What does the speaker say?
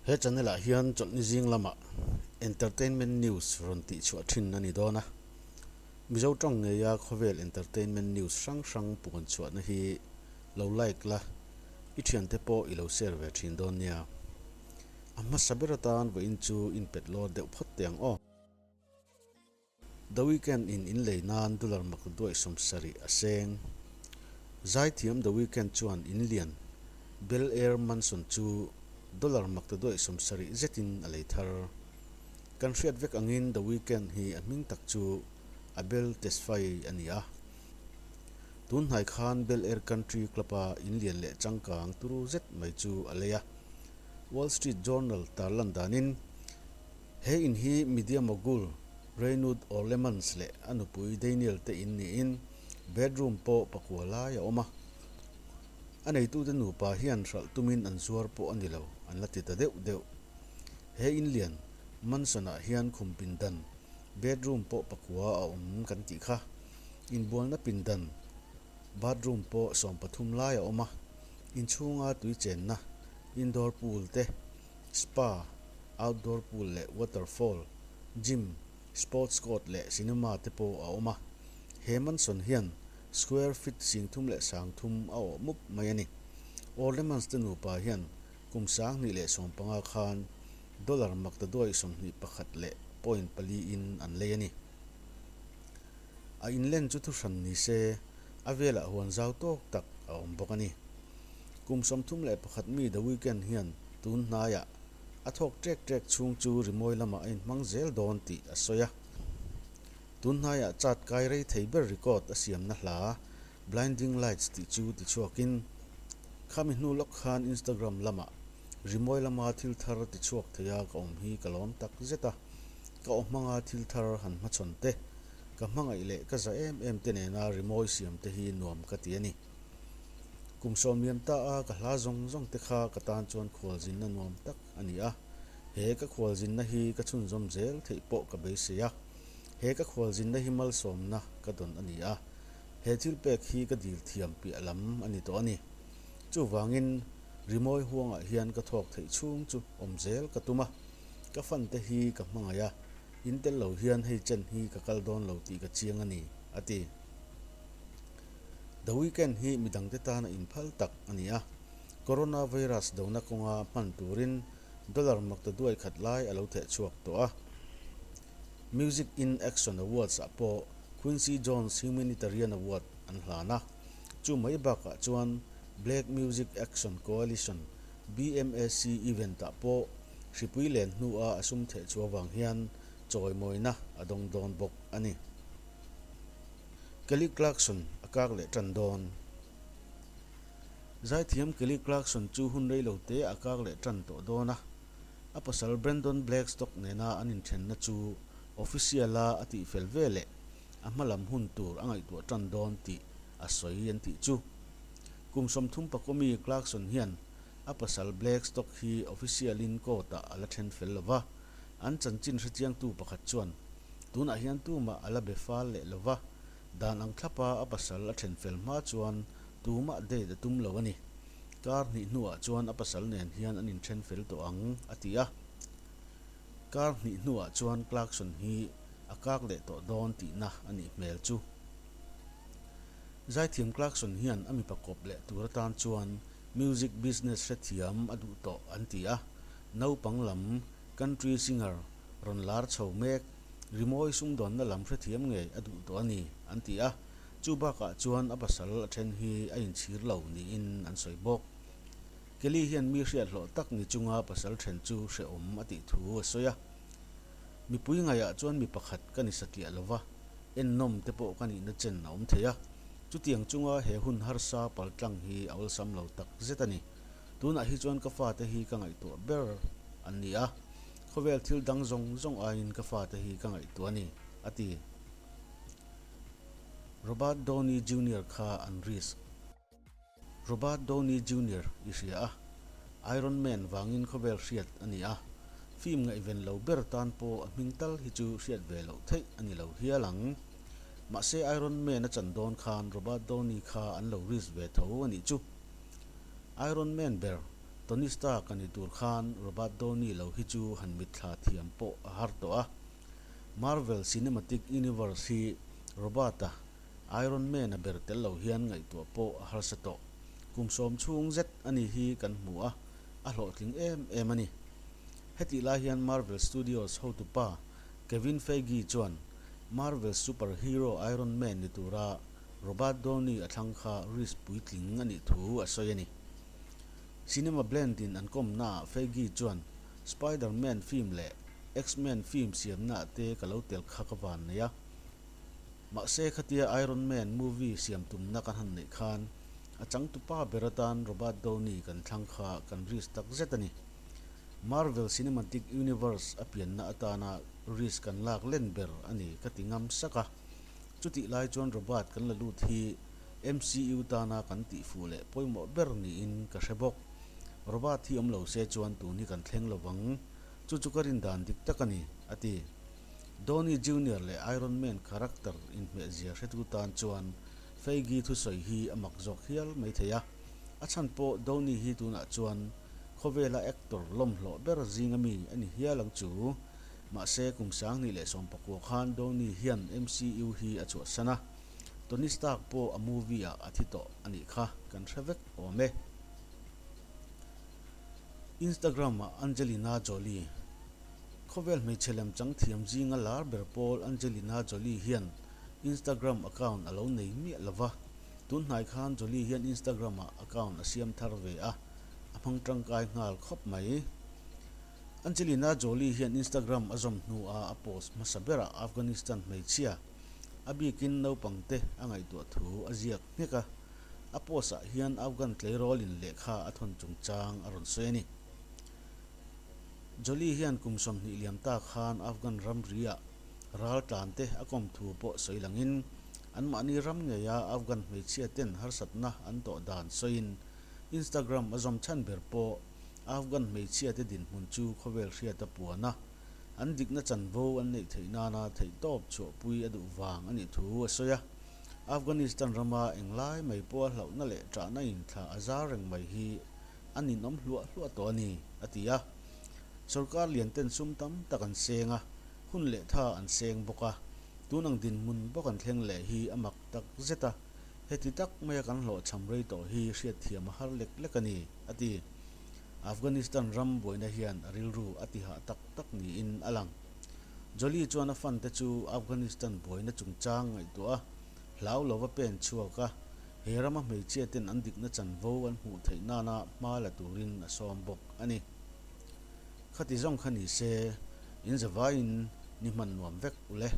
He channel ah hian chawlhni zing lamah entertainment news rawn tih chhuah thin a ni dawn a. Mizo tawng ngeia khawvel entertainment news hrang hrang puan chhuahna hi lo like la, i thiante pawh i lo share ve thin dawn nia. A hmasa ber atan vawiin chu inpet lawr deuh phawt teh ang aw. The Weeknd in inlei nan dollar mak duai 70 a seng. Zaithiam The Weeknd chuan in lian Bel Air Mansion chu dollar mak duai 70 zetin a lei thar. Kan hriat vek angin The Weeknd hi a hming tak chu Abel Tesfaye a ni a. Tun hnai khan Bel Air Country Club-a in lian leh changkang turu zet mai chu a lei a. Wall Street Journal tarlan danin He in hi media mogul Raynud Orlemans leh a nupui Daniel te in niin bedroom pawh pakua lai a awm a. A neitute nupa hian hralh tumin an zuar pawh a ni lo, an la ti ta deuh deuh. He in lian mansion ah hian khum pindan, bedroom pawh pakua a awm kan tih kha. Inbualna pindan, bathroom pawh 13 lai a awm a. Inchhunga tui chenna, indoor pool te, Spa, outdoor pool leh waterfall, gym, sports court leh cinema te pawh a awm a. He mansion hian square feet 33,000 a awh mup mai a ni. Orlemans te nupa hian kum 2015 khan dollar maktaduai 21 leh point pali in an lei a ni. A inlen chu thuhran ni se, a velah huan zau tawk tak a awm bawk a ni. Kum 31 mi The Weeknd hian tun hnaiah a thawk ṭek ṭek chhung chu rimawi lamah a inhmang zel dawn tih a sawi a. Tun hnaiah chart kai rei thei ber record a siamna hla Blinding Lights tih chu tichhuakin khami hnu lawk khan Instagram lamah rimawi lama thil thar tichhuak theia ka awm hi ka lawm tak zet a, ka aw hmanga thil thar han hmachhawn te, ka hmangaih leh ka za em em te nena rimawi siam te hi nuam ka ti a ni. Kum sawm liam ta a ka hla zawng zawng te kha ka tan chuan khualzinna nuam tak a ni a, he ka khualzinna hi ka chhunzawm zel theih pawh ka beisei a, he ka khualzinna hi malsawmna ka dawn a ni a, he thil pek hi ka dil thiam piah lam a ni tawh a ni. Chuvangin rimawi huangah hian ka thawk theih chhung chu awm zel ka tum a, ka fan te hi ka hmangaih a, in tel lo hian hei chen hi ka kal dawn lo tih ka chiang a ni, a ti. The Weeknd hi midangte tana inphal tak a ni a, coronavirus dona kawnga hman turin dollar maktaduai khat lai a lo theh chhuak tawh a. Music in Action Awards ah pawh Quincy Jones Humanitarian Award an hlan a, chu mai bakah chuan Black Music Action Coalition, BMAC, event ah pawh hripui len hnua a sum theh chhuah vang hian chawimawina a dawng dawn bawk a ni. Kelly Clarkson a kak leh tan dawn. Zaithiam Kelly Clarkson chu hun rei lo te a kak leh tan tawh dawn a, a pasal Brandon Blackstock nena an inthenna chu official-a a tihfel ve leh a hma lam hun tur a ngaihtuah tan dawn tih a sawi an tih chu. Kum 34 mi Clarkson hian a pasal Blackstock hi official-in court-ah a la then fel lo va, an chanchin hrechiangtu pakhat chuan Tunah hian tumah a la be fal leh lo va, dan ang thlapa a pasal a then fel hma chuan tumah date a tum lo a ni. Kar hnih hnuah chuan a pasal nen hian an inthen fel tawh ang, a ti a. Kar hnih hnuah chuan Clarkson hi a kak leh tawh dawn tihna a nih hmel chu. Zaithiam Clarkson hian a mipa kawp leh tur atan chuan music business hrethiam a duh tawh an ti a, naupang lam country singer rawn lar chho mek, rimawi sumdawnna lam hrethiam ngei a duh tawh a ni, an ti a. Chu bakah chuan a pasal a then hi a inchhir lo niin an sawi bawk. Kelly hian mi hriat hlawh tak ni chunga pasal then chu hrehawm a tih thu a sawi a. Mipui ngaiah chuan mi pakhat ka ni satliah lo va, ennawm te pawh ka nihna chen a awm thei a. Chutiang chunga he hun harsa paltlang hi a awlsam lo tak zet a ni. Tunah hi chuan ka fate hi ka ngaihtuah ber an ni a, khawvel thil dang zawng zawng aiin ka fate hi ka ngaihtuah a ni, a ti. Robert Downey Junior kha an risk. Robert Downey Junior i hria a, Iron Man vangin khawvel hriat a ni a, film ngaihven lo ber tan pawh a hming tal hi chu hriat ve loh theih a ni lo hial ang. Mahse Iron Man a chan dawn khan Robert Downey kha an lo risk ve tho a nih chu. Iron Man ber. Tony Stark a ni tur khan Robert Downey lo hi chu han mitthla thiam pawh a har tawh a. Marvel Cinematic Universe hi Robert-a Iron Man-a ber tel lo hian ngaihtuah pawh a harsa tawh. Kum 10 chhung zet a ni hi kan hmu a, a hlawhtling em em a ni. Hetih lai hian Marvel Studios hotupa Kevin Feige chuan Marvel superhero Iron Man ni tura Robert Downey a thlang kha risk puitling a nih thu a sawi a ni. Cinema Blend in an kawmnaah Feige chuan, Spider-Man film leh X-Men film siamnaah te ka lo tel kha ka van nei a. Mahse khatia Iron Man movie siam tumna kan han neih khan a changtupa ber atan Robert Downey kan thlang kha kan risk tak zet a ni. Marvel Cinematic Universe a pianna atana risk kan lak len ber a ni ka ti ngam sak a. Chutih lai chuan Robert kan la lut hi MCU tana kan tihfuh leh pawimawh ber niin ka hre bawk. Robert hi awm lo se chuan tun hi kan thleng lo vang. Chu chu ka rin dan dik tak a ni, a ti. Downey Junior leh Iron Man character inhmehzia hretu tan chuan Feige thusawi hi a mak zawk hial mai thei a. A chhan pawh Downey hi tunah chuan khawvela actor lawmhlawh ber zinga mi a ni hial ang chu. Mahse kum 2019 khan Downey hian MCU hi a chhuahsan a. Tony Stark pawh a movie ah a thi tawh a nih kha kan hre vek awm e. Instagram ah Angelina Jolie Khawvel hmeichhe lem chang thiam zinga lar ber pawl Angelina Jolie hian Instagram account a lo nei miah lo va. Tun hnai khan Jolie hian Instagram ah account a siam thar ve a, a hmang tangkai nghal khawp mai. Angelina Jolie hian Instagram a zawm hnuah a post hmasa berah Afghanistan hmeichhia a bikin naupangte a ngaihtuah thu a ziak nghek a, a post ah hian Afghan tleirawlin lehkha a thawn chungchang a rawn sawi a ni. Jolie hian kum 20 liam ta khan Afghan ramriah ral tlante a kawm thu pawh sawi langin anmahni ram ngeia Afghan hmeichhia ten harsatna an tawh dan sawiin Instagram a zawm chhan ber pawh Afghan hmeichhia te dinhmun chu khawvel hriat a puan a, an dikna chanvo an neih theih nana theihtawp chhuahpui a duh vang a nih thu a sawi a. Afghanistan rama englai mai pawha hlauhna leh ṭahna inthla a zar reng mai hi a ninawm hluah hluah tawh a ni, a ti a. Sorkar lian ten sum tam tak an seng a, hun leh tha an seng bawk a, tun ang dinhmun bawk an thleng leh hi a mak tak zet a, heti tak maia kan hlawhchham rei tawh hi hriatthiam a har lek lek a ni, a ti. Afghanistan ram buaina hian a rilru a ti hah tak tak niin a lang. Jolie chuan a fante chu Afghanistan buaina chungchang ngaihtuah a, hlau lova pen chhuak a, he rama hmeichhia ten an dikna chanvo an hmuh theih nana hma la turin a sawm bawk a ni. Khati zawng kha ni se, in zavaiin ni hman nuam vek u le.